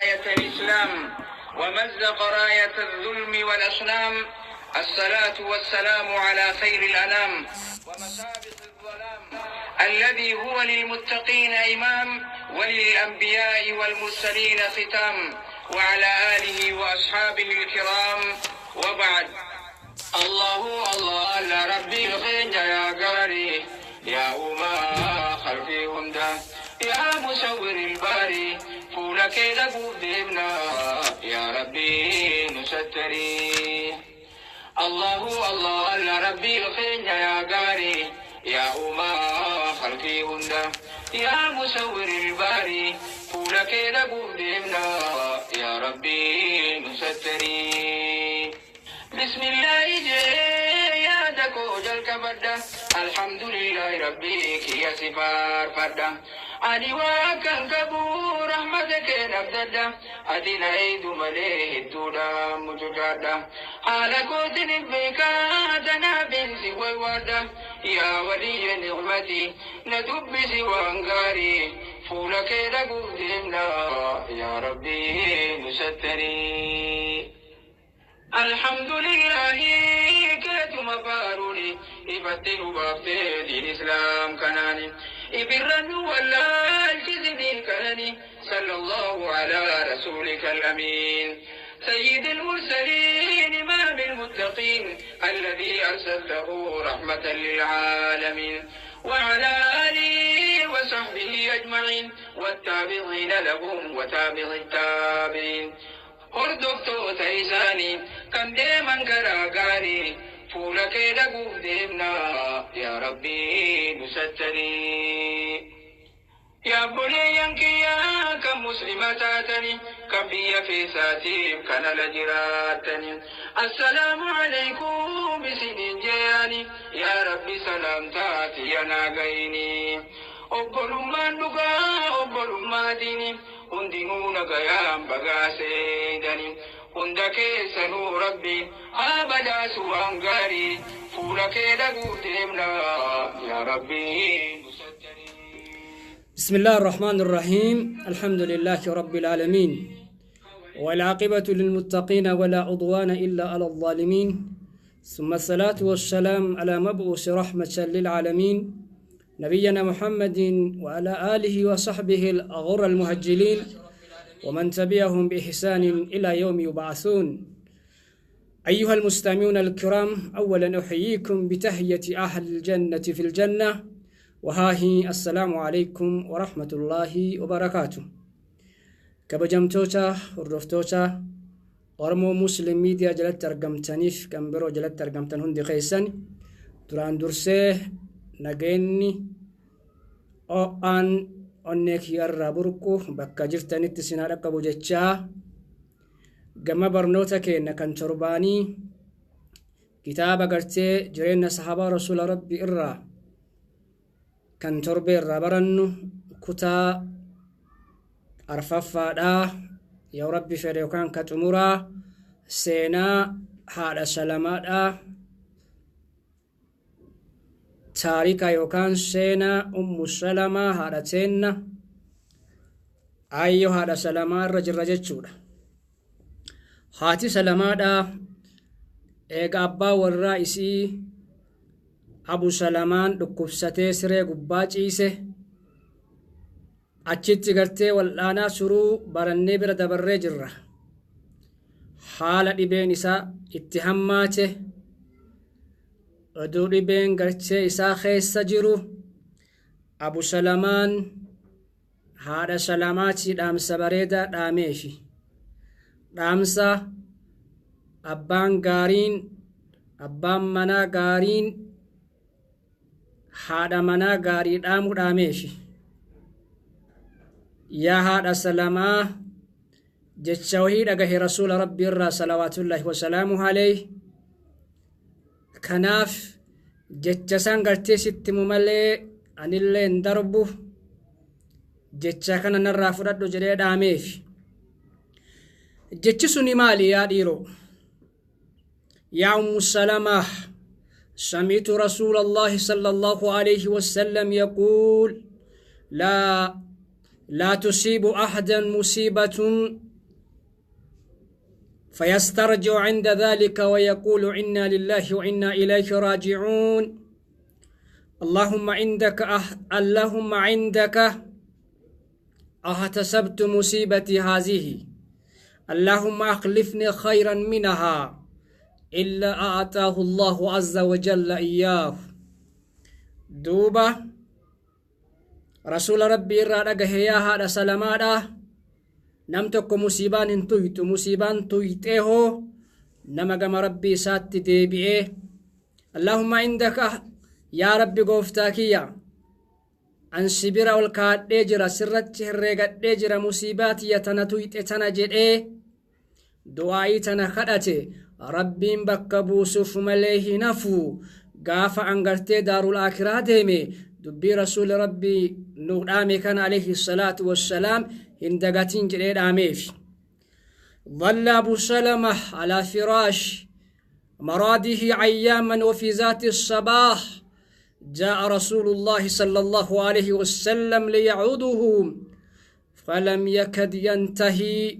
راية الإسلام ومزق راية الظلم والأصنام. الصلاة والسلام على خير الأنام ومسابق الظلام الذي هو للمتقين إمام وللأنبياء والمرسلين ختام، وعلى آله وأصحابه الكرام، وبعد. الله الله لا ربي خير يا قاري يا أما خلفي همدا يا مصور الباري فولك دبنا يا ربي نستري. الله الله لا ربي خير يا قاري يا أما خلفي همدا يا مصور الباري فولك دبنا يا ربي نستري. بسم الله يا دكو جلك بدا الحمد لله ربي كي سفار فدا أني وكان كبو رحمتك نبددا أدينا عيد مليه الدودا مجددا على كوتن بك تنا بنسي ووردا يا ولي نعمتي ندب سوانغاري فولك دبنا يا ربي نستري. الحمد لله كاتم باروني إبتل بابتي دين إسلام كناني إبرن ولا الجزني كناني صلى الله على رسولك الأمين سيد المرسلين إمام المتقين الذي أرسلته رحمة للعالمين وعلى آله وصحبه أجمعين والتابعين لهم وتابع التابعين. Hordoftoota isaanii kan deeman karaa gaarii fuula kee dhabuuf deemnaa yaa Rabbii nu sattarii. Yaa buleeyyan kiyyaa kan muslima taatanii kan biyya keessaatiif kan ala jiraatanii. Assalaamu alaikum isiniin jeeyani yaa Rabbi salaamtaati yaa naagayini. Obbolummaan dhugaa obbolummaa diini. Hundinuu nagayaan bagaaseedani hunda keessanuu rabbi haa badaasu waan gaarii fuula kee dhabuuf deemnaa yaa rabbi. بسم الله الرحمن الرحيم. الحمد لله رب العالمين، والعاقبة للمتقين ولا عدوان إلا على الظالمين، ثم الصلاة والسلام على مبعوث رحمة للعالمين نبينا محمد وعلى آله وصحبه الأغر المهجلين ومن تبعهم بإحسان إلى يوم يبعثون. أيها المستمعون الكرام، أولا أحييكم بتحية أهل الجنة في الجنة، وها هي السلام عليكم ورحمة الله وبركاته. كبجمتوتا ورفتوتا أرمو مسلم ميديا جلت ترجمتنيف كمبرو جلت ترجمتن هندي قيسن تران درسه nageenyi o'aan onnee kiyyarraa burqu bakka jirtanitti isin haa dhaqqabu jechaa gama barnoota keenya kan torbaanii kitaaba gartee jireenya sahabaa rasuula rabbi irraa kan torbee irraa barannu kutaa arfaffaadhaa yoo rabbi fedhe yookaan ka xumuraa seenaa haadha salamaadhaa taarika yookaan seenaa ummu salamaa haadha teenna ayyo haadha salamaa irra jirra jechuudha. Haati salamaadhaa eega abbaa warraa isii abu salamaan dhukkubsatee siree gubbaa ciise achitti gartee wal'aanaa suruu barannee bira dabarree jirra. Haala dhibeen isaa itti hammaate oduu dhibeen gartee isaa keessa jiru abu salamaan haadha salamaatii dhaamsa bareedaa dhaameefi. Dhaamsa abbaan gaariin abbaan manaa gaariin haadha manaa gaarii dhaamu dhaameefi. Yaa haadha salamaa jecha wahii dhagahe rasuula rabbi irraa salawaatullaahi wasalaamuhu alayhi. Kanaaf jecha isaan gartee sitti himu malee anillee hin darbu jecha kana narraa fudhadhu jedhee dhaameefi. Jechi suni maali yaa dhiiroo? Yaa ummu salamaa سمعت رسول الله صلى الله عليه وسلم يقول لا لا تصيب أحدا مصيبة فيسترجع عند ذلك ويقول إنا لله وإنا إليه راجعون اللهم عندك اللهم عندك أحتسبت مصيبتي هذه اللهم أخلفني خيرا منها إلا أعطاه الله عز وجل إياه. دوبة رسول ربي إرى يا هذا سلامة نمتك مصيبان انتويت مصيبان تويته نما ربي سات ديبئه اللهم عندك يا ربي قوفتاكيا أن سبرا والكاد جرا سرت هرقت جرا مصيباتي يتنتويت تنجد دعائي تنخدته ربي بكبوسف مليه نفو قاف أنقرتي دار الآخرة ديمي دبي رسول ربي نور كان عليه الصلاة والسلام هندقاتين جريد آميف. ظل أبو سلمة على فراش مراده أياما وفي ذات الصباح جاء رسول الله صلى الله عليه وسلم ليعوده فلم يكد ينتهي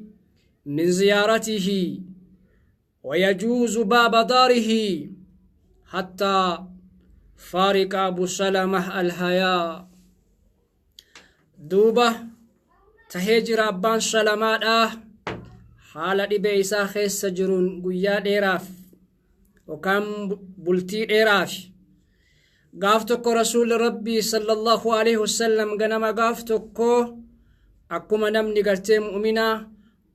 من زيارته ويجوز باب داره حتى فارق أبو سلمة الحياة. دوبة تهجر أبان سلمة حالة إبئ خيس جرون قيا ديراف وكم بلتي ديراف. قافتك رسول ربي صلى الله عليه وسلم قنما قافتك أكما نمني قرتي مؤمنة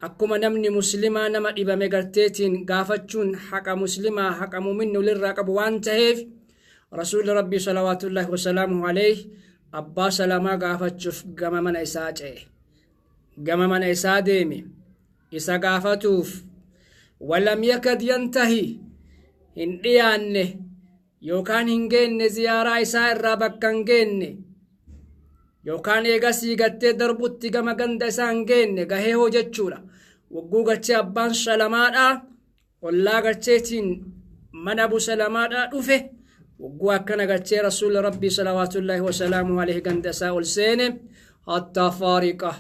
أكما نمني مسلمة نما إبا مقرتيتين قافتشون حق مسلمة حق مؤمن للرقب وانتهيف رسول ربي صلوات الله وسلامه عليه أبا سلامة قافتشوف قما من إساء قما من إساء ديمي إسا قافتوف ولم يكد ينتهي إن إيانه yookaan hin geenne ziyaaraa isaa irraa bakka hin geenne yookaan eegasii gattee darbutti gama ganda isaa hin geenne gahee hoo jechuudha. Wagguu gartee abbaan salamaadha ollaa garteetiin mana abu salamaadha dhufe wagguu akkana gartee rasuula rabbii salawaatullaahi wasalaamuhu alayhi ganda isaa ol seene hattaa faariqa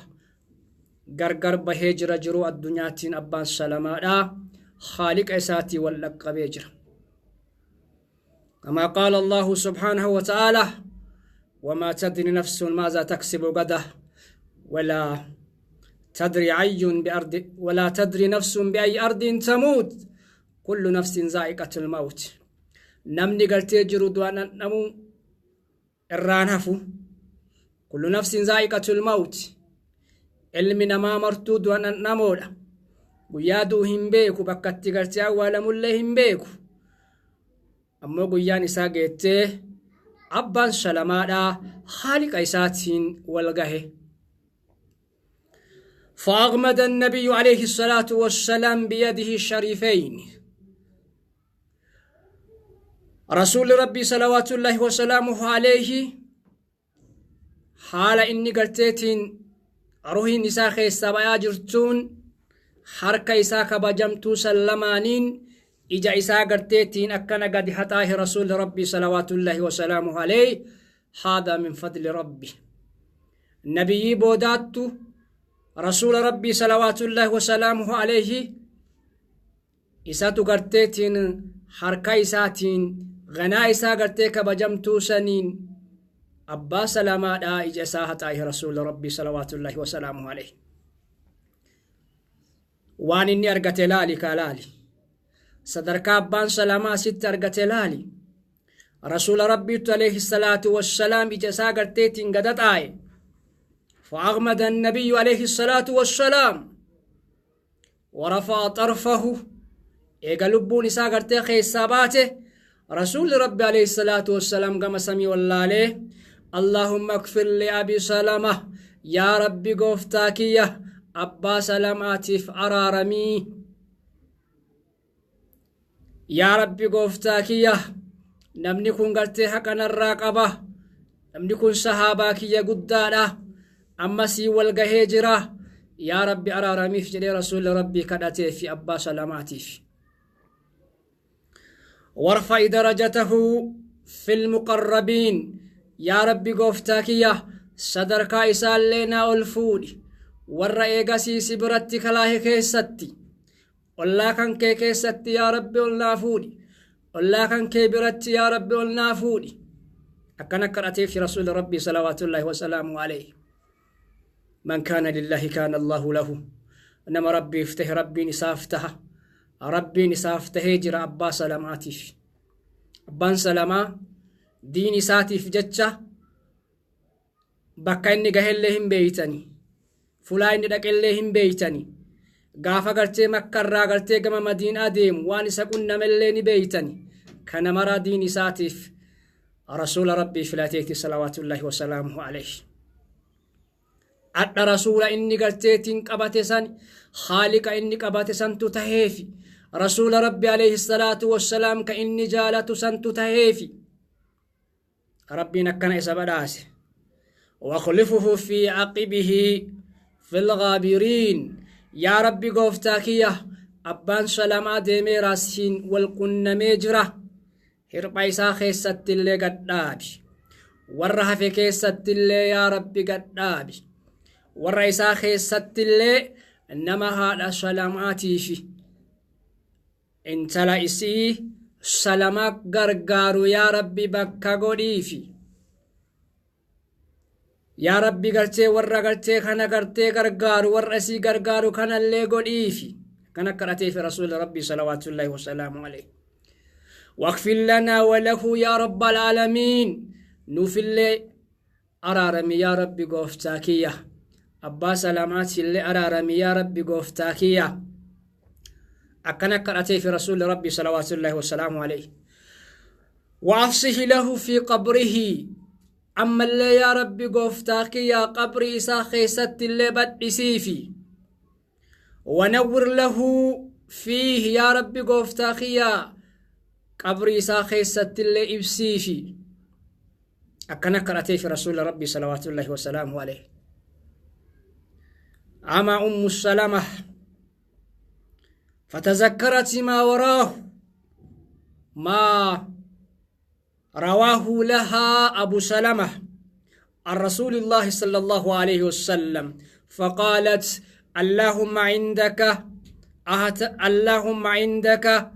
gargar bahee jira jiruu addunyaatiin abbaan salamaadha haaliqa isaatii wal dhaqqabee jira. كما قال الله سبحانه وتعالى وما تدري نفس ماذا تكسب غدا ولا تدري عي بأرض ولا تدري نفس بأي أرض تموت كل نفس ذائقة الموت. نمني قلت جرو دوانا نمو الرانفو كل نفس ذائقة الموت علمنا ما مرتو دوانا نمولا ويادو هم بيكو بكتي قلت أولا ملهم بيكو أما قيان إسا قيته أبان سلامة خالق إساتين والقه. فأغمد النبي عليه الصلاة والسلام بيده الشريفين رسول ربي صلوات الله وسلامه عليه حال إني قلتين روحي نساء خيسا جرتون حركة إسا كبجمتو سلمانين إجا إسا قرتيتين أكنا قد حتاه رسول ربي صلوات الله وسلامه عليه. هذا من فضل ربي نبي بوداتو رسول ربي صلوات الله وسلامه عليه إساتو قرتيتين حركة إساتين غنا إسا قرتيك بجمتو سنين أبا سلاما دا إجا إسا حتاه رسول ربي صلوات الله وسلامه عليه. وان إني أرقت لالي كالالي صدرك أبان سلاما ست أرقت لالي رسول ربي عليه الصلاة والسلام إجسا قرتيتين قدت آي. فأغمد النبي عليه الصلاة والسلام ورفع طرفه إيقا لبون إسا قرتي خيساباته رسول ربي عليه الصلاة والسلام قام سمي والله عليه اللهم اغفر لأبي سلمة يا ربي قفتاكية أبا سلاماتي أرارمي يا ربي قفتاكية نمني كون قرتي حقنا الراقبة نمني كون صحاباكية قدادة أما سي والقهجرة يا ربي أرارمي في جلي رسول ربي كدتي في أبا سلاماتي وارفع درجته في المقربين يا ربي قفتاكية Sadarkaa isaallee naa ol fuudhi. Warra eegasii si biratti kalaahe keessatti, ollaa kan kee keessatti, yaa Rabbi ol naa fuudhi. Ollaa kan kee biratti, yaa Rabbi, ol naa fuudhi. Akkana kadhateef Rasuuli Rabbii salawaatullaahi wasalaamu alayhi. Man kaana lillaahi kaana Allaahu lahu. Nama Rabbiif tahe Rabbiin isaaf taha. Rabbiin isaaf tahee jira abbaa Salamaatiif. Abbaan Salamaa diin isaatiif jecha bakka inni gahellee hin beeytani. Fulaa inni dhaqellee hin beeytani. Gaafa gartee Makkarraa gartee gama Madiinaa deemu waan isa qunnamellee ni beeytani. Kana maraa diin isaatiif Rasuula Rabbii filateeti salawaatullaahi wasalaamuhu alayhi. Adha Rasuula inni garteetiin qabate san, Haaliqa inni qabate santu taheefi. Rasuula Rabbi alayhi salaatu wassalaam ka inni jaalatu santu taheefi. Rabbiin akkana isa badhaase. Wakhlifuhu fi aqibihi fil ghaabiriin. Yaa Rabbi gooftaa kiyya, abbaan Salamaa deemeera, siin wal qunnamee jira. Hirpha isaa keessattillee gadhaabi. Warra hafe keessattillee, yaa Rabbi, gadhaabi. Warra isaa keessattillee nama haadha Salamaatiifi intala isii Salamaa gargaaru, yaa Rabbi, bakka godhiifi. Yaa Rabbi, gartee warra gartee kana gartee gargaaru, warra isii gargaaru kanallee godhiifi. Kana kadhateefi Rasuuli Rabbii salawaatullaahi wasalaamu alayhi. واغفر لنا وله يا رب العالمين. Nuufillee araarami, yaa Rabbi gooftaa kiyya. Abbaa Salamaatillee araarami, yaa Rabbi gooftaa kiyya. Akkana kadhateefi Rasuuli Rabbii salawaatullaahi wasalaamu alayhi. وأفسح له في قبره. Ammallee, yaa Rabbi gooftaa kiyya, qabri isaa keessatti illee badhisiifi. ونور له فيه. Yaa Rabbi gooftaa kiyya, qabri isaa keessatti illee ibsiifi. Akkana kadhateefi Rasuuli Rabbii salawaatullaahi wasalaamu alayhi. أما أم سلمة فتذكرت ما وراه ما رواه لها أبو سلمة عن رسول الله صلى الله عليه وسلم، فقالت: اللهم عندك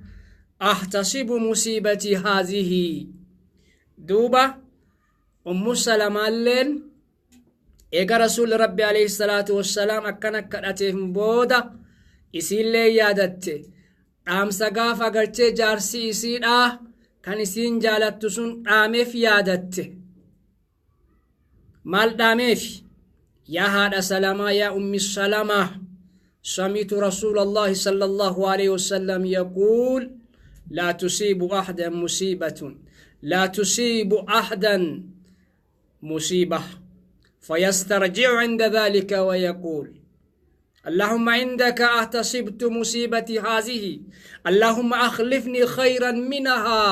أحتسب مصيبتي هذه. دوبا أم سلمة اللين eega Rasuulli Rabbi alayhi salaatu wassalaam akkana kadhateef booda isiillee yaadatte dhaamsa gaafa gartee jaarsi isiidhaa kan isiin jaalattu sun dhaameef yaadatte. Maal dhaameef? Yaa haadha Salamaa, yaa Ummi Salamaa، سمعت رسول الله صلى الله عليه وسلم يقول: لا تصيب أحدا مصيبة، لا تصيب أحدا مصيبة فيسترجع عند ذلك ويقول: اللهم عندك احتسبت مصيبتي هذه، اللهم أخلفني خيرا منها،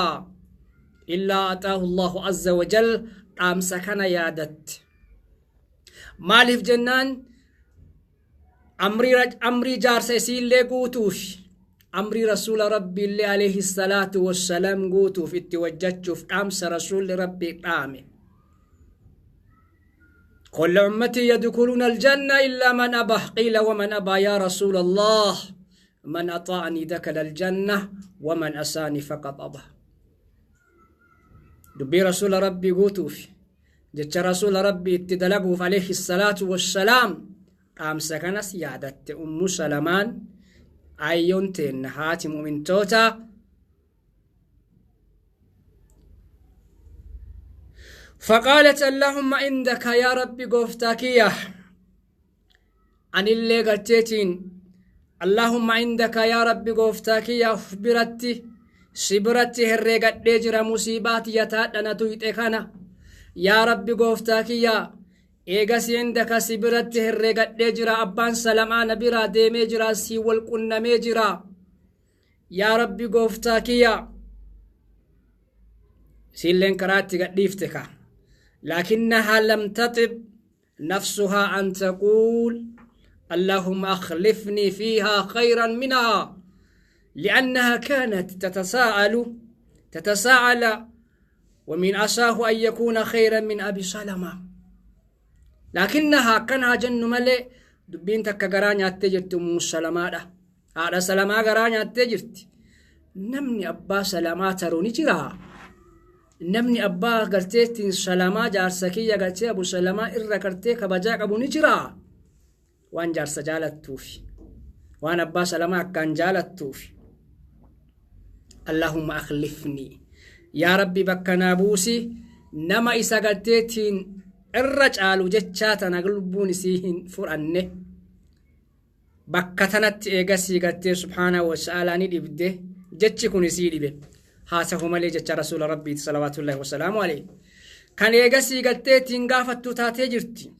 إلا أعطاه الله عز وجل. Dhaamsa kana yaadatte. Maaliif jennaan, amrii jaarsa isiillee guutuuf, amrii Rasuula Rabbiillee alayhi salaatu wassalaam guutuuf, itti wajjachuuf dhaamsa Rasuulli Rabbii dhaame. كل أمتي يدخلون الجنة إلا من أبى. قيل: ومن أبى يا رسول الله؟ من أطاعني دخل الجنة ومن عصاني فقد أبى. Dubbii Rasuula Rabbii guutuuf jecha, Rasuula Rabbii itti dalaguuf alayhi salaatu wassalaam dhaamsa kanas yaadatte Ummu Salamaan, ayyoon teenna, haati mu'mintoota. فقالت: اللهم عندك، يا ربي gooftaa kiyya، anillee garteetiin اللهم عندك، yaa Rabbi gooftaa kiyya, uf biratti, si biratti herreegadhee jira musiibaa tiyya taadhana tuyxe kana. Yaa Rabbi gooftaa kiyya, eegas عندك, si biratti herreegadhee jira. Abbaan Salamaa na biraa deemee jira, si wal qunnamee jira. Yaa Rabbi gooftaa kiyya, siilleen karaatti gadhiifte ka. لكنها لم تطب نفسها أن تقول: اللهم أخلفني فيها خيرا منها، لأنها كانت تتساءل: ومن عساه أن يكون خيرا من أبي سلمة؟ Laakinnahaa akkanaa jennu malee dubbiin takka garaa nyaattee jirti Ummu Salamaadha. Haadha Salamaa garaa nyaattee jirti. Namni abbaa Salamaa taru ni jiraa. Namni abbaa garteettiin Salamaa jaarsa kiyya gartee Abu Salamaa irra gartee kabajaa qabu ni jiraa. Waan jaarsa jaalattuufi. Waan abbaa Salamaa akkaan jaalattuufi. Allahumma akhlifni. Yaa Rabbi bakka naa buusi nama isa garteettiin irra caalu jechaa tana lubbuun isii hin fudhanne. Bakka tanatti eegasii gartee subhaanahu wa ta'aalaa ni dhibde jechi kun isii dhibe. Haa ta'u malee jecha rasuula rabbiiti salawaatullaahi wasalaamu alayhi. Kan eegasii garteettiin gaafattu taatee jirti.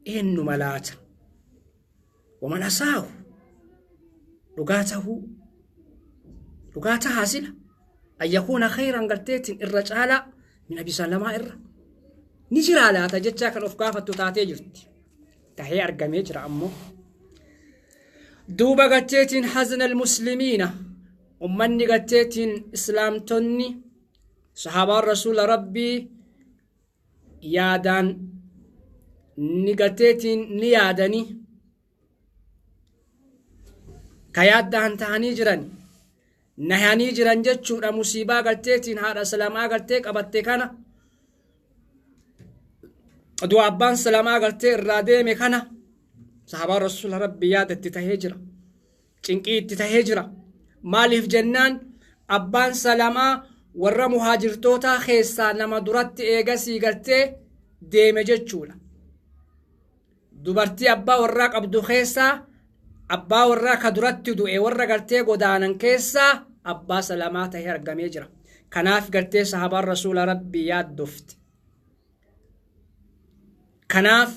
Eenyu malaata? Waman asaahu? Dhugaa tahuu? Dhugaa tahaa sila? An yakuuna khayran garteettiin irra caalaa min Abi Salamaa irra. Ni jiraa laata jechaa kan of gaafattu taatee jirti. Tahee argamee jira ammoo. Duuba garteetiin hazna almuslimiina ummanni garteetiin islaamtonni sahaabaan rasuula rabbii yaadaan ni garteetiin ni yaadanii ka yaaddaan tahanii jiran nahanii jiran jechuudha. Musiibaa garteetiin haadha Salamaa gartee qabatte kana du'a abbaan Salamaa gartee irraa deeme kana sahaabaan rasuula rabbii yaada itti tahee jira, cinqii itti tahee jira. Maaliif jennaan abbaan Salamaa warra muhaajirtootaa keessaa nama duratti eegasii gartee deeme jechuudha. Dubartii abbaa warraa qabdu keessaa abbaa warraa ka duratti du'e warra gartee godaanan keessaa abbaa Salamaa tahee argamee jira. Kanaaf gartee sahaabaan rasuula rabbii yaaddofte. Kanaaf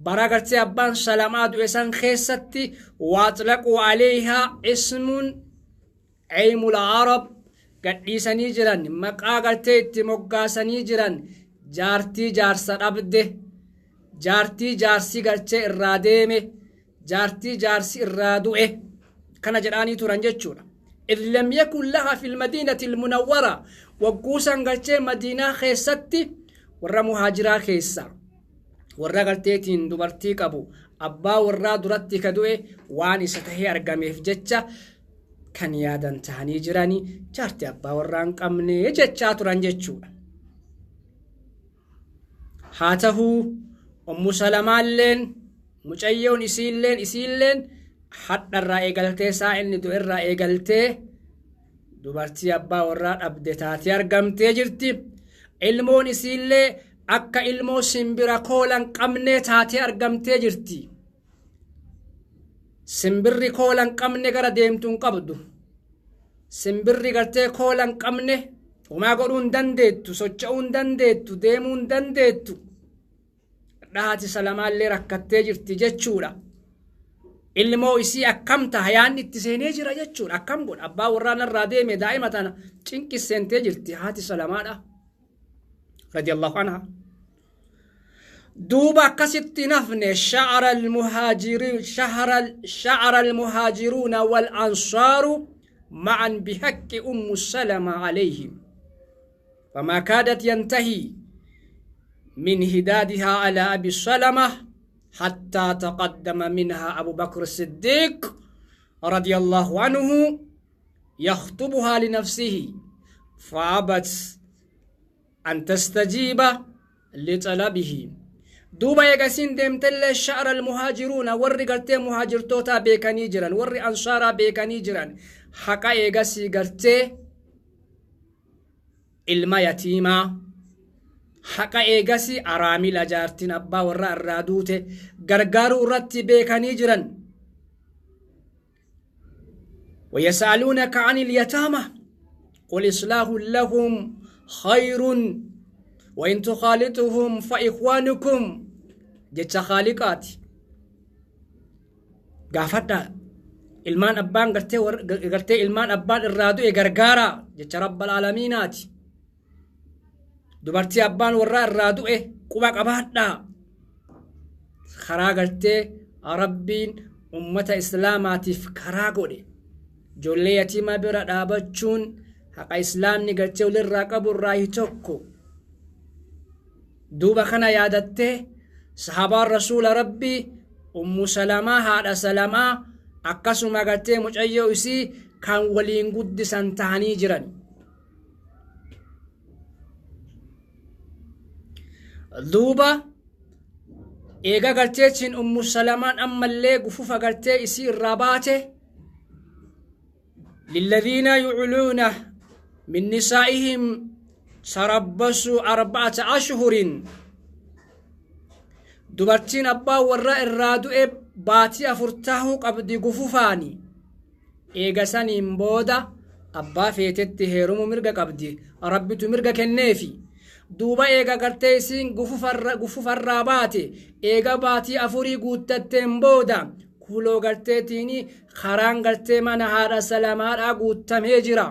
bara gartee abbaan Salamaa du'e san keessatti waaxlaquu aleeyhaa ismuun ceymul arab gadhiisanii jiran, maqaa gartee itti moggaasanii jiran, jaartii jaarsa dhabde, jaartii jaarsi gartee irraa deeme, jaartii jaarsi irraa du'e kana jedhaanii turan jechuudha. إذ لم يكن لها في المدينة المنورة وقوسا gartee madiinaa keessatti warra muhaajiraa keessa warra garteetiin dubartii qabu abbaa warraa duratti ka du'e waan isa tahee argameef jecha kan yaadan tahanii jiranii jaartii abbaa warraa hin qabne jechaa turan jechuudha. Haa tahuu Ummu Salamaalleen mucayyoon isiilleen hadharraa eegaltee isaa inni du'erraa eegaltee dubartii abbaa warraa dhabde taatee argamtee jirti. Ilmoon isiillee akka ilmoo simbira koola hin qabne taatee argamtee jirti. Simbirri koola hin qabne gara deemtu hin qabdu. Simbirri gartee koola hin qabne homaa godhuu hin dandeettu, socho'uu hin dandeettu, deemuu hin dandeettu. Dhaati Salamaallee rakkattee jirti jechuudha. Ilmoo isii akkam taha yaanni itti seenee jira jechuudha. Akkam godha abbaa warraa narraa deeme daa'ima tana cinqisseentee jirti haati Salamaadha. Radiyallahu anha. Duuba akkasitti nafne sha'ara almuhaajiruuna wal ansaaru ma'an bihaqqi Ummu Salama alayhim. فما كادت ينتهي من هدادها على أبي سلمة حتى تقدم منها أبو بكر الصديق رضي الله عنه يخطبها لنفسه فأبت أن تستجيب لطلبه. دوبا يقسين ديمتل شعر المهاجرون وري قرتي مهاجرتوتا بيكاني جران وري أنصارا بيكاني جران حقا يقسي قرتي ilma yatiimaa haqa eegasi araamila jaartiin abbaa warra irraa duute gargaaruu irratti beekanii jiran. ويسألونك عن اليتامى قل إصلاح لهم خير وإن تخالطهم فإخوانكم jecha khaaliqaati. Gaafadhaa ilmaan abbaan gartee ilmaan abbaan irraa du'e gargaaraa jecha rabbal aalamiinaati. Dubartii abbaan warraa irraa du'e quba qabaadhaa. Karaa gartee rabbiin ummata islaamaatiif karaa godhe. Ijoollee yatiimaa bira dhaabachuun haqa islaamni gartee walirraa qabu irraa tokko. Duuba kana yaadattee Sahabaan Rasuula Rabbii Ummu Salamaa haadha Salamaa akkasuma gartee mucayyoo isii kan waliin guddisan tahanii jiran. Duuba eega garteetiin Ummu Salamaan ammallee gufufa gartee isii irraa baate lilladhiina yucluuna min nisaa'ihim tarabbasuu arba'ata ashhurin dubartiin abbaa warraa irraa du'e baatii afur tahuu qabdi gufufaani eega saniin booda abbaa feetetti heerumuu mirga qabdi rabbitu mirga kenneefi duuba eega gartee isiin gufufarraa baate eega baatii afurii guuttatteen booda kuloo garteetiin karaan gartee mana haadha salamaadhaa guuttamee jira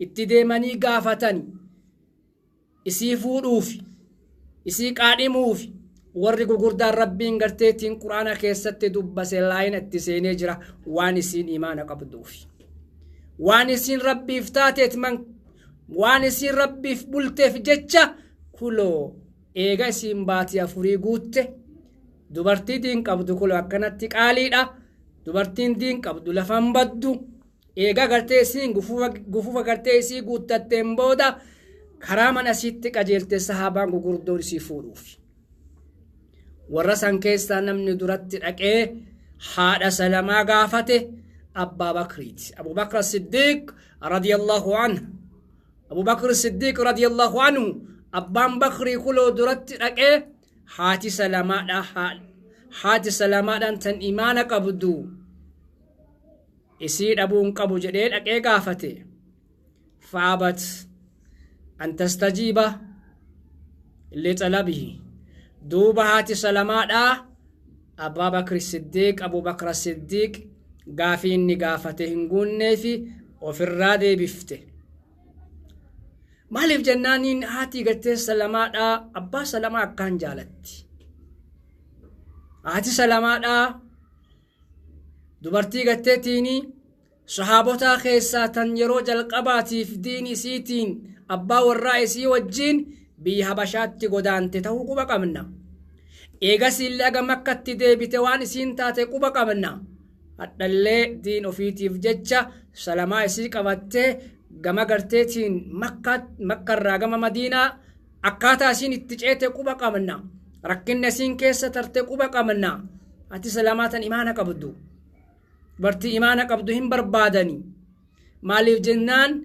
itti deemanii gaafatani isii fuudhuufi isii qaadhimuufi warri gugurdaan rabbiin garteetiin quraana keessatti dubbase laayina itti seenee jira waan isiin imaana qabduufi waan isiin rabbiif taateet man waan isiin rabbiif bulteef jecha kuloo eega isiin baatii afurii guutte dubartii diin qabdu kuloo akkanatti qaaliidha dubartiin diin qabdu lafan baddu eega gartee isiin gufufa gartee isii guuttatteen booda karaa mana isiitti qajeelte sahaabaan gugurdoon isii fuudhuufi. Warra san keessaa namni duratti dhaqee haadha Salamaa gaafate Abbaa Bakriiti. Abu Bakr Siddiiq radiyallahu anhu. Abu Bakr Siddiiq radiyallahu anhu abbaan Bakrii kuloo duratti dhaqee haati Salamaadha haati Salamaadhaan tan imaana qabdu isii dhabuun qabu jedhee dhaqee gaafate. Fa'abat an tastajiiba lixalabihi. Duuba haati Salamaadhaa Abbaa Bakri Siddiiq Abu Bakra Siddiiq gaafii inni gaafate hin guunneefi ofirraa deebifte. Maaliif jennaaniin haati gartee Salamaadhaa abbaa Salamaa akkaan jaalatti. Haati Salamaadhaa dubartii garteetiini sahaabotaa keessaa tan yeroo jalqabaatiif diin isiitiin abbaa warraa isii wajjiin biyya Habashaatti godaante ta'uu quba qabna. Eegas illee aga Makkatti deebite waan isiin taate quba qabna. Hadhallee diin ofiitiif jecha Salamaa isii qabattee gama garteetiin Makkarraa gama Madiinaa akkaataa isiin itti ceete quba qabna. Rakkinna isiin keessa tarte quba qabna. Ati Salamaa tan imaana qabdu. Dubartii imaana qabdu hin barbaadani. Maaliif jennaan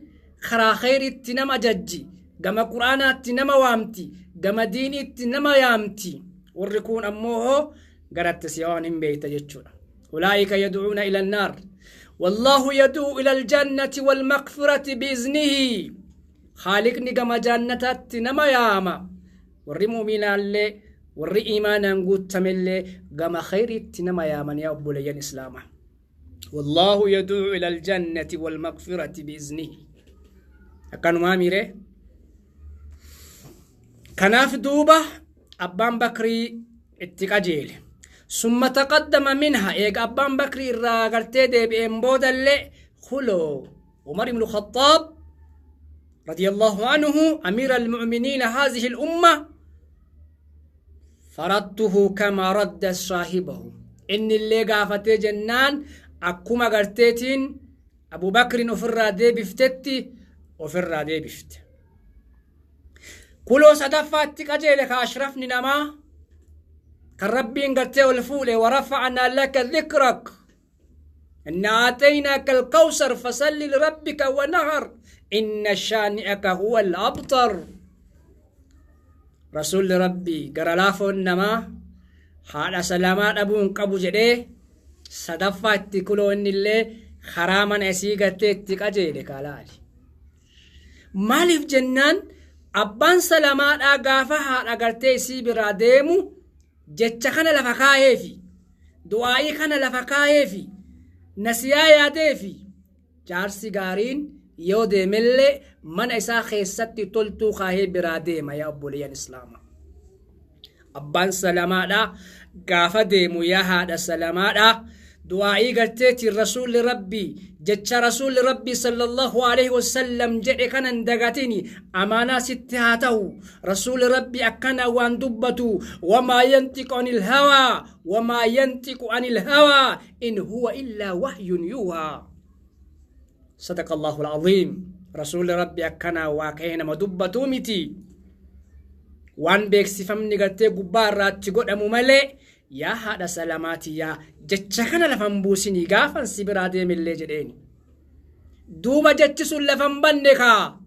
karaa kheyriitti nama ajajji. Gama quraanaatti nama waamti. Gama diiniitti nama yaamti. Warri kun ammoo hoo garatti si waan hin beekta jechuudha. Ulaa'ika yad'uuna ila annaar. Wallaahu yad'uu ila aljannati wal maqfirati biiznihi. Khaaliqni gama jannataatti nama yaama. Warri mu'minaallee warri imaanaan guutamellee gama kheyriitti nama yaaman yaa obboleeyyan islaamaa. Wallaahu yad'uu ila aljannati wal maqfirati biiznihi. Akkanumaa miiree. Kanaaf duuba abbaan Bakrii itti qajeele. Summa taqaddama minha eega abbaan Bakrii irraa gartee deebi'een boodallee kuloo Umar ibn Khattaab radiyallahu anhu amiira almu'miniina hazihi al-umma faradtuhu kama radda saahibahu. Inni illee gaafatee jennaan akkuma garteetiin Abu Bakrin ofirraa deebiftetti ofirraa deebifte. Kuloo sadaffaatti qajeele ka ashrafni namaa kan rabbiin gartee ol fuudhe warafa'naa laka dhikrak inna aataynaaka alkawsar fasalli lirabbika wanhar inna shaani'aka huwa al-abtar. Rasuulli Rabbii gara laafoon namaa haadha Salamaa dhabuu hin qabu jedhee sadaffaatti kuloo inni illee karaa mana isii gartee itti qajeele kaalaali. Maaliif jennaan abbaan Salamaadhaa gaafa haadha gartee isii biraa deemu jecha kana lafa kaayeefi du'aa'ii kana lafa kaayeefi nasiyaa yaadeefi jaarsi gaariin yoo deemellee mana isaa keessatti toltuu kaayee biraa deema yaa obboleeyyan islaamaa. Abbaan Salamaadhaa gaafa deemu yaa haadha Salamaadhaa Du'aa'ii garteetiin Rasuulli Rabbii, jecha Rasuulli Rabbii sallallahu alaihi wasallam jedhe kana hin dagatini, amaanaa sitti haa ta'u. Rasuulli Rabbii akkana waan dubbatu: wamaa yantiqu anil hawaa, wamaa yantiqu anil hawaa, in huwa illaa wahyun yuuhaa. Sadaqa Allahu al-aziim. Rasuulli Rabbii akkanaa waa ka'ee nama dubbatuu miti, waan beeksifamni gartee gubbaa irraatti godhamu malee. Yaa haadha Salamaatiyyaa, jecha kana lafan buusinii gaafan si biraa deemillee jedheeni. Duuba jechi sun lafan banne kaa.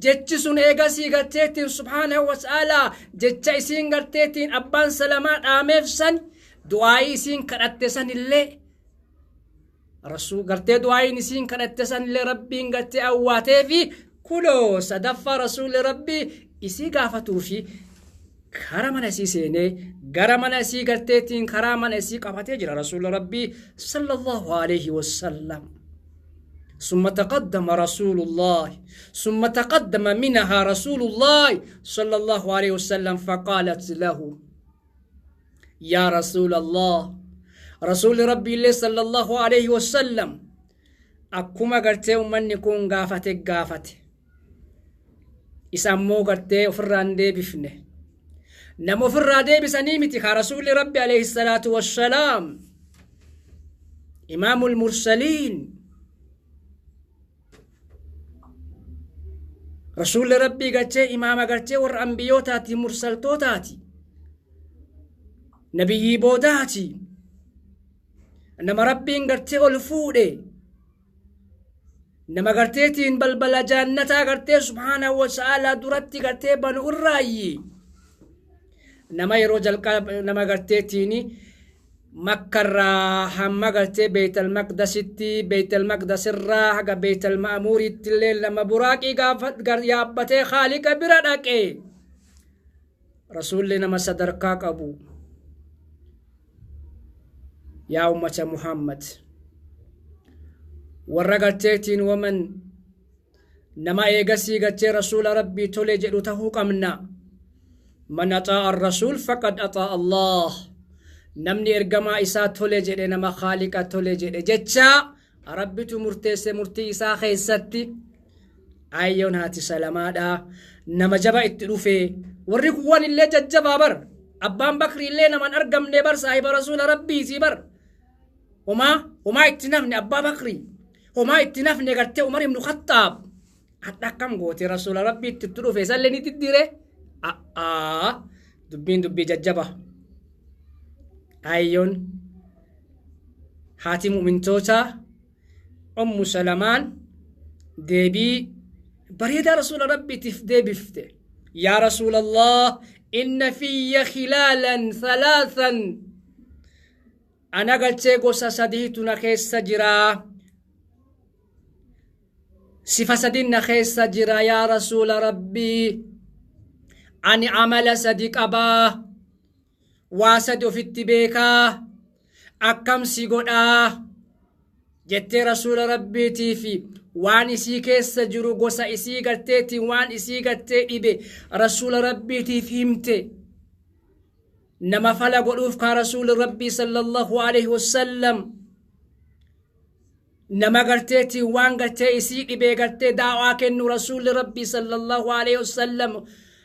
Jechi sun eegasii garteettiin subhaanahu wa ta'aalaa jecha isiin garteettiin abbaan Salamaa dhaameef san, du'aa'ii isiin kadhatte san illee, rasuu gartee du'aa'iin isiin kadhatte san illee Rabbiin gartee awwaatee fi kunoo sadaffaa Rasuulli Rabbii isii gaafatuu fi kara mana isii seenee, gara mana isii garteettiin karaa mana isii qabatee jira Rasuulli Rabbii sallallahu alaihi wasallam. ثم تقدم رسول الله، ثم تقدم منها رسول الله صلى الله عليه وسلم، فقالت له: يا رسول الله. رسول ربي الله صلى الله عليه وسلم akkuma gartee ummanni kun gaafate gaafate, isa ammoo gartee ofirraa hin deebifne. Nama ofirraa deebisanii miti ka Rasuulli Rabbi alayhi salaatu wassalaam, imaamul mursaliin. Rasuulli Rabbii gartee imaama gartee warra ambiyootaati, mursaltootaati, nabiyyii boodaati, nama Rabbiin gartee ol fuudhe, nama garteetiin balbala jaannataa gartee subhaanahu wa ta'aalaa duratti gartee banu irraayyi, nama yeroo jalqaba nama garteetiin Makkarraa hamma gartee Beeytal Maqdasitti, Beeytal Maqdasirraa haga Beeytal Ma'amuuritti illee nama buraaqii gaafa yaabbatee Khaaliqa bira dhaqe. Rasuulli nama sadarkaa qabu. Yaa ummata Muhammad, warra garteetiin waman nama eegasii gartee Rasuula Rabbii tole jedhu tahuu qabna. Man axaa'a arrasuul faqad axaa'a Allah. Namni ergamaa isaa tole jedhe nama Khaaliqa tole jedhe jecha Rabbitu murteesse murtii isaa keessatti. Ayyoon haati Salamaadha nama jaba itti dhufe. Warri kuwwan illee jajjabaa bar. Abbaan Bakri illee naman argamne bar, saahiba Rasuula Rabbiiti bar. Homaa homaa itti nafne Abbaa Bakri, homaa itti nafne gartee Umar ibnu Khattaab. Hadha akkam goote? Rasuula Rabbiitti itti dhufe, isallee ni diddire. A'aa, dubbiin dubbii jajjaba. Ayyoon haati mu'mintootaa Ummu Salamaan deebii bareedaa Rasuula Rabbiitiif deebifte. Yaa Rasuulallah, inna fiyya khilaalan thalaasan, ana galchee gosa sadiitu na keessa jira, sifa sadin na keessa jira. Yaa Rasuula Rabbii, ani amala sadi qabaa, waa sadi ofitti beekaa, akkam si godhaa jettee Rasuula Rabbiitii fi waan isii keessa jiru, gosa isii garteetiin waan isii gartee dhibe Rasuula Rabbiitiif himte. Nama fala godhuuf kaa Rasuuli Rabbii sallallahu alaihi wasallam, nama garteetiin waan gartee isii dhibee gartee daawaa kennu Rasuulli Rabbii sallallahu alaihi wasallam,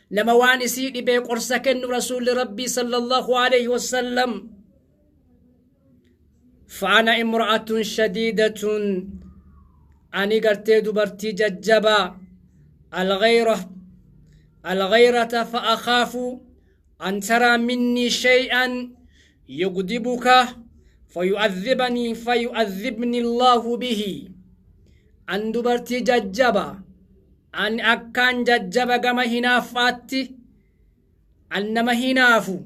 nama waan isii dhibee qorsa kennu Rasuulli Rabbii sallallahu alaihi wasallam. فأنا امرأة شديدة، أني قرتي دبرتي ججبا الغيرة الغيرة، فأخاف أن ترى مني شيئا يغضبك فيعذبني فيعذبني الله به. أن دبرتي ججبا، أن أكان ججبا كما هنافاتي، أنما هنافو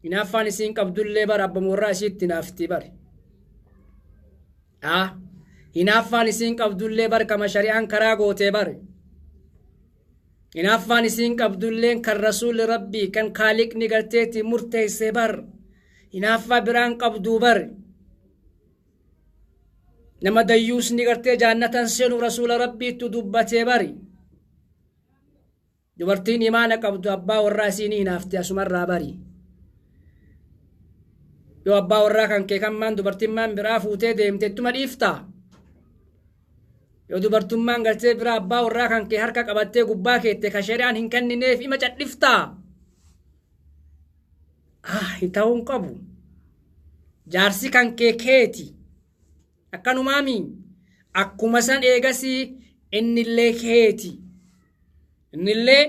hinaaffaan isiin qabdullee bara abba warraa isiitti hinaafti bari. Hinaaffaan isiin qabdullee bar kama shari'aan karaa gootee bari. Hinaaffaan isiin qabdulleen kan Rasuulli Rabbii, kan Kaaliqni garteetti murteesse bar. Hinaaffaa biraan qabduu bar. Nama dayyuusni gartee jaannatan seenu Rasuula Rabbiittu dubbatee bari. Dubartiin imaana qabdu abbaa warraa isii ni hinaafti asumarraa bari. Yoo abbaa warraa kan kee kan maan dubartimmaan biraa fuutee deemte ittuma dhiiftaa? Yoo dubartummaan gartee biraa abbaa warraa kan kee harka qabattee gubbaa keette ka shari'aan hin kennineef ima cadhiftaa? Ah, hin ta'uu hin qabu. Jaarsi kan kee keeti. Akkanumaami akkuma san eegasii innillee keeti. Innillee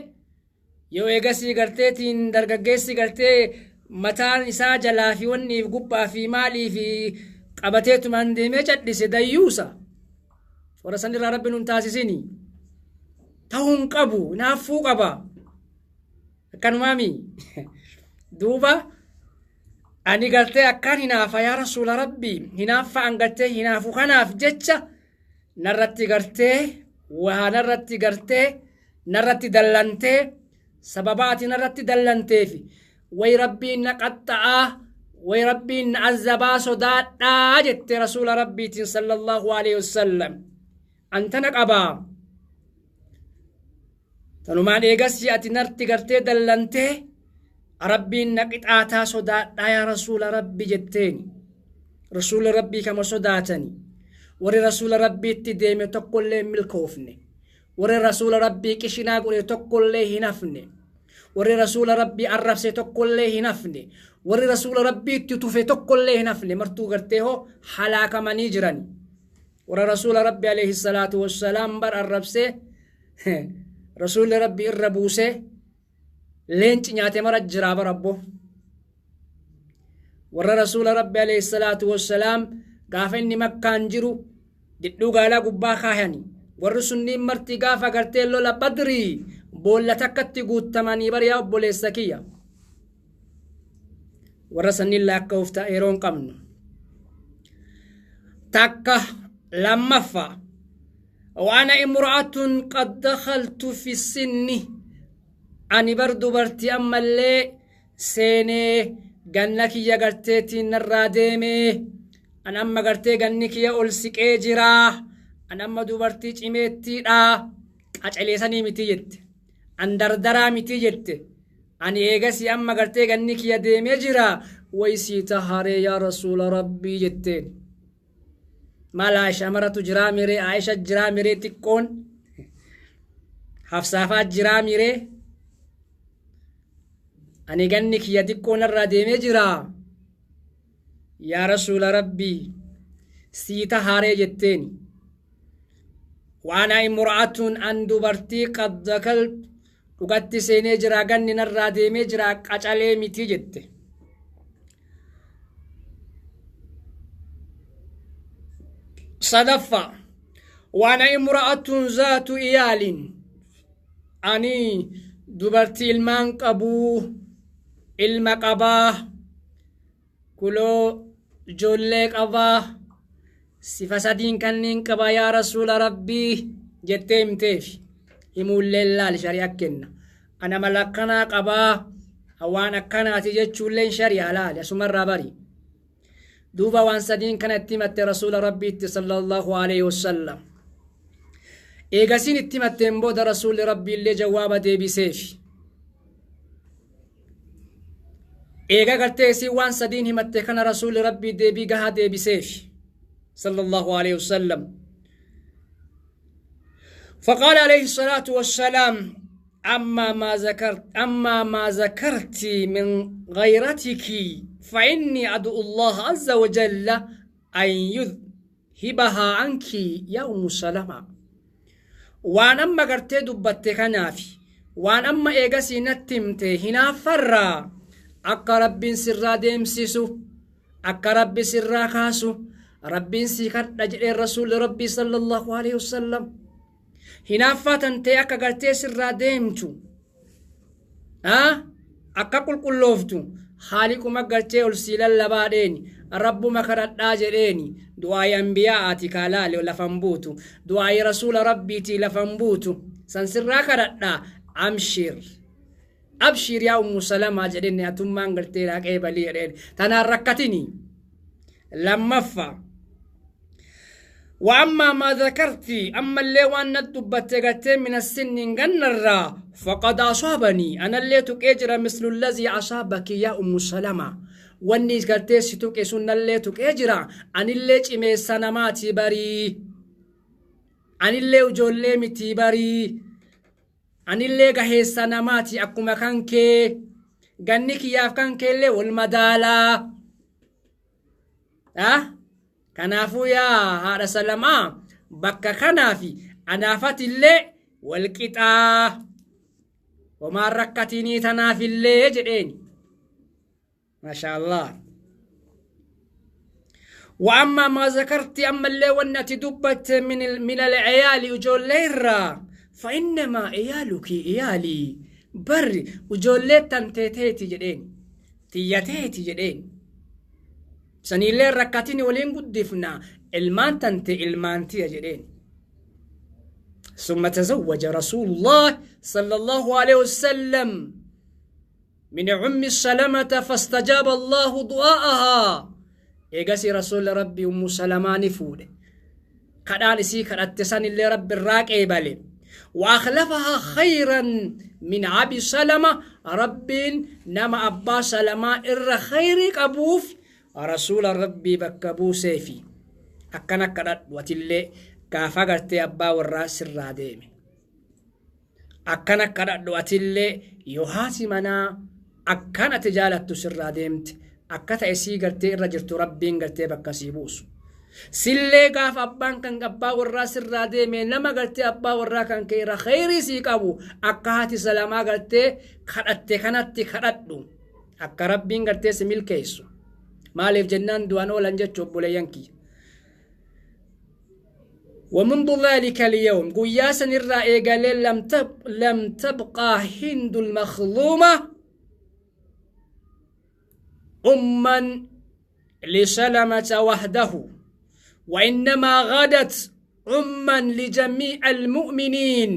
yoo eegasii garteetiin dargaggeessi gartee mataan isaa jalaa fi wanniif gubbaa fi maalii fi qabateetumaan deemee cadhise dayyuusa. Warra san irraa rabbi nun taasisini. Ta'uu hin qabu, hinaaffuu qaba. Akkanumaami. Duuba ani gartee akkaan hinaafa yaa rasuula rabbii hinaaffa an gartee hinaafu kanaaf jecha narratti gartee waa narratti gartee narratti dallantee sababa ati narratti dallanteefi way rabbiin na qaxxa'aa way rabbiin na azzabaa sodaadhaa jette rasuula rabbiitiin sallallahu alaihi wasallam antana qabaa tanumaan eegasii ati narti gartee dallantee rabbiin na qixaataa sodaadhaa yaa rasuula rabbi jetteeni rasuula rabbii kama sodaatani warri rasuula rabbiitti deeme tokkollee hin milkoofne warri rasuula rabbii qishinaa godhe tokkollee hin hafne warri rasuula rabbii arrabse tokkollee hin hafne warri rasuula rabbiitti tufe tokkollee hin hafne martuu gartee hoo halaakamanii jiran warra rasuula rabbi alayhi salaatu wassalaam bar arrabsee rasuulli rabbi irra buusee leenci nyaate mara jiraa bara abbo warra rasuula rabbi alayhi salaatu wassalaam gaafa inni makkaan jiru didhuu gaalaa gubbaa kaayani warri sunniin marti gaafa gartee lola badrii boolla takkatti guuttamanii bar yaa obboleessa kiyya warra sanniin laakka'uuf ta'a yeroo hin qabnu takka lammaffaa وأنا امرأة قد دخلت في السن ani bar dubartii ammallee seenee ganna kiyya garteetiin narraa deemee an amma gartee ganni kiyya ol siqee jiraa an amma dubartii cimeettiidha qacaleessanii miti jette an dardaraa miti jette ani eegasii amma gartee ganni kiyya deemee jira waysii taharee yaa rasuula rabbii jetteen maal shamaratu jiraa miree Aisha jiraa miree xiqqoon Hafsaafaa jiraa miree ani ganni kiyya xiqqoon irraa deemee jira yaa rasuula rabbii sii tahaaree jetteeni waana imra'atun an dubartii qad dakaltu dhugatti seenee jira ganni narraa deemee jira qacalee miti jette sadaffaa waana imra'atun zaatu iyaalin ani dubartii ilmaan qabuu ilma qabaa kuloo ijoollee qabaa sifa sadiin kanniin qaba yaa rasuula rabbii jettee himteef himuulleen laal shari'a kenna ana mala akkanaa qabaa waan akkanaati jechuulleen shari'a laali asumarraa bari duuba waan sadiin kana itti himatte rasuula rabbiitti sallallahu alaihi wasallam eegasiin itti himatteen booda rasuulli rabbiillee jawaaba deebiseef eega gartee isiin waan sadiin himatte kana rasuulli rabbii deebii gahaa deebiseef sallallahu alaihi wasallam فقال عليه الصلاة والسلام أما ما ذكرت من غيرتك فإني أدعو الله عز وجل أن يذهبها عنك يا أم سلمة وأنا أما قرتي دبت كنافي وأنا أما إيغاسي نتمت هنا فرا أكا رب سرا ديمسيسو أكا رب سرا كاسو رب سيكت أجل الرسول ربي صلى الله عليه وسلم hinaaffaa tantee akka gartee sirraa deemtu akka qulqullooftu haaliquma gartee ol sii lallabaadheeni rabbuma kadhadhaa jedheeni du'aayi anbiyaa'aati kaalaale lafan buutu du'aayi rasuula rabbiitii lafan buutu san sirraa kadhadhaa amshir abshir yaa ummu salamaa jedhenne atummaan gartee raaqee balii jedheen tanaan rakkatini lammaffaa وأما ما ذكرت أما اللي وأن دبت من السن جنرا فقد أصابني أنا اللي تكجر مثل الذي أصابك يا أم سلمة. Wanni gartee si tuqe sunnallee tuqee jira. Anillee cimeessa namaati barii. Anillee ijoollee miti barii. Anillee gaheessa namaati akkuma kan kee. Ganni kiyyaaf kan keellee wal madaalaa. Kanaafuu yaa haadha Salamaa, bakka kanaafi anaafatillee wal qixaa. Homaan rakkatinii tanaafillee jedheen. Maasha Allah. وأما ما ذكرت، أما اللي ونت دبت من العيال أجوليرا، فإنما عيالك عيالي. بر وجولي تنتيتي جدين، تياتيتي جدين. سنيلي ركاتيني ولين قدفنا المان تنتي المان تي جدين. ثم تزوج رسول الله صلى الله عليه وسلم من أم سلمة فاستجاب الله دعاءها. Eegasii rasuulli Rabbi Ummu Salamaa ni fuudhe. Kadhaan isii kadhatte san illee Rabbi irraa qeebale. وأخلفها خيرا من أبي سلمة. ربين نما أبا سلمة إر خيري قبوف رسول ربي بكبو سيفي. أكنا كدت وتلي كافا غرتي أبا والراس الراديم. أكنا كدت وتلي يوهاتي منا أكنا تجالت سر ديمت. Akkata isii gartee irra jirtu Rabbiin gartee bakka sii buusu. Sillee gaafa abbaan kan abbaa warraa sirraa deeme, nama gartee abbaa warraa kan kee irra khayrii sii qabu akka haati Salamaa gartee kadhatte kanatti kadhadhu. Akka Rabbiin gartee si milkeessu. Maaliif jennaan du'an oolan jechuu, obboleeyyan kiyya. ومنذ ذلك اليوم، قياسا الرأي قال، لم تبقى هند المخزومية أما لسلمة وحده، وإنما غدت أما لجميع المؤمنين.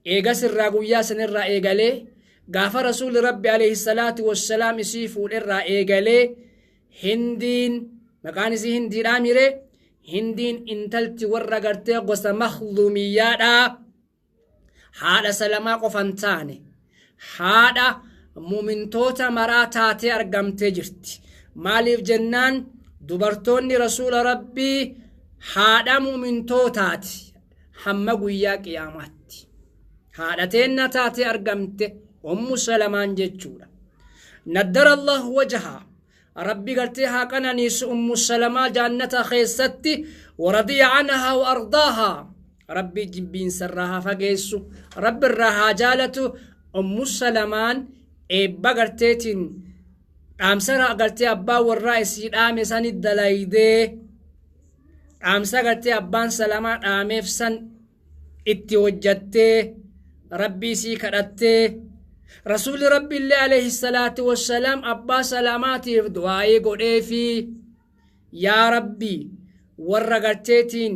Eegas irraa guyyaa sanirraa eegalee, gaafa rasuulli Rabbi عليه الصلاة والسلام isii fuudherraa eegalee, Hindiin maqaan isii Hindiidhaa mire, Hindiin intalti warra gartee gosa Makhzumiyyaadhaa haadha Salamaa qofan taane, haadha mumintoota maraa taatee argamtee jirti. Maaliif jennaan dubartoonni rasuula Rabbii haadha mumintootaati hamma guyyaa qiyaamaatti. Haadha teenna taatee argamte Ummu Salamaan jechuudha. نضر الله وجهها، Rabbi gartee haa qananiisu Ummu Salamaa jaannata keessatti. ورضي عنها وأرضاها، Rabbi jibbiinsarraa haa fageessu, Rabbi irraa haa jaalatu. Ummu Salamaan eebba garteetiin dhaamsa gartee abbaa warraa isii dhaame sani dalaydee, dhaamsa gartee abbaan Salamaa dhaameef san itti hojjattee, Rabbii isii kadhattee, rasuulli Rabbi illee عليه الصلاة والسلام abbaa Salamaatiif du'aa'ii godheefi, yaa Rabbi, warra garteetiin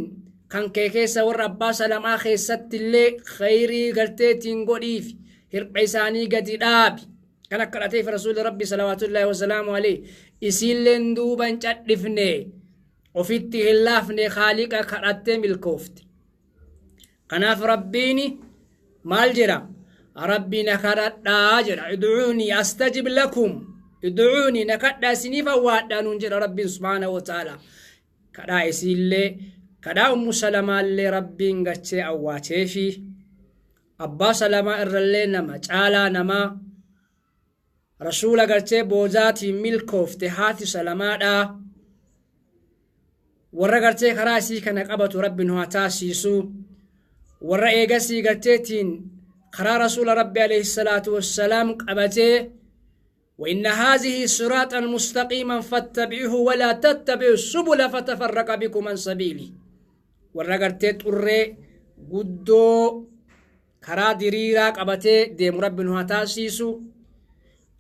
kan kee keessa, warra abbaa Salamaa keessatti illee khayrii garteetiin godhiif, hirpha isaanii gadi dhaabi kan akka kadhateef rasuulli Rabbi صلوات الله وسلامه عليه. Isiilleen duuban cadhifne, ofitti hin laafne, Khaaliqa kadhattee milkoofte. Kanaaf Rabbiini maal jedha? Rabbi na kadhadhaa jedha. ادعوني أستجب لكم، ادعوني, na kadhaa isiniif awwaadhaa nuun jedha Rabbiin سبحانه وتعالى. Kadhaa isiillee, kadhaa Ummu Salamaallee Rabbiin gachee awwaateefi abbaa Salamaa irrallee nama caalaa namaa rasuula gartee boodaatiin milkoofte haati Salamaadhaa. Warra gartee karaa isii kana qabatu Rabbi nu haa taasisu. Warra eegasii garteetiin karaa rasuula Rabbi عليه الصلاة والسلام qabatee. وإن هذه صراطا مستقيما فاتبعوه ولا تتبعوا السبل فتفرق بكم عن سبيله. Warra gartee xurree guddoo karaa diriiraa qabatee deemu Rabbi nu haa taasisu.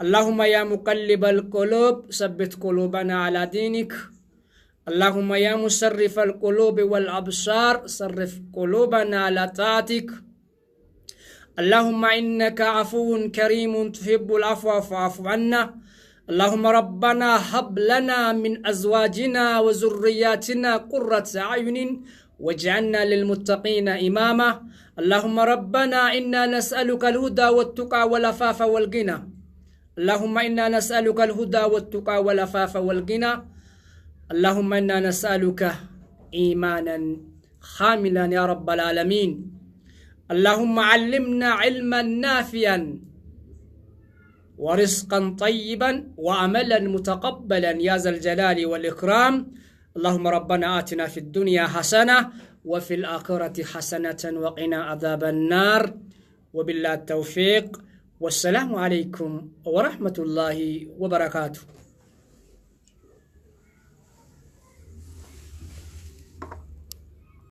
اللهم يا مقلب القلوب ثبت قلوبنا على دينك. اللهم يا مصرف القلوب والأبصار صرف قلوبنا على طاعتك. اللهم إنك عفو كريم تحب العفو فاعف عنا. اللهم ربنا هب لنا من أزواجنا وذرياتنا قرة أعين واجعلنا للمتقين إماما. اللهم ربنا إنا نسألك الهدى والتقى والعفاف والغنى. اللهم إنا نسألك الهدى والتقى والعفاف والغنى. اللهم إنا نسألك إيمانا خاملا يا رب العالمين. اللهم علمنا علما نافيا ورزقا طيبا وعملا متقبلا يا ذا الجلال والإكرام. اللهم ربنا آتنا في الدنيا حسنة وفي الآخرة حسنة وقنا عذاب النار. وبالله التوفيق، والسلام عليكم ورحمة الله وبركاته.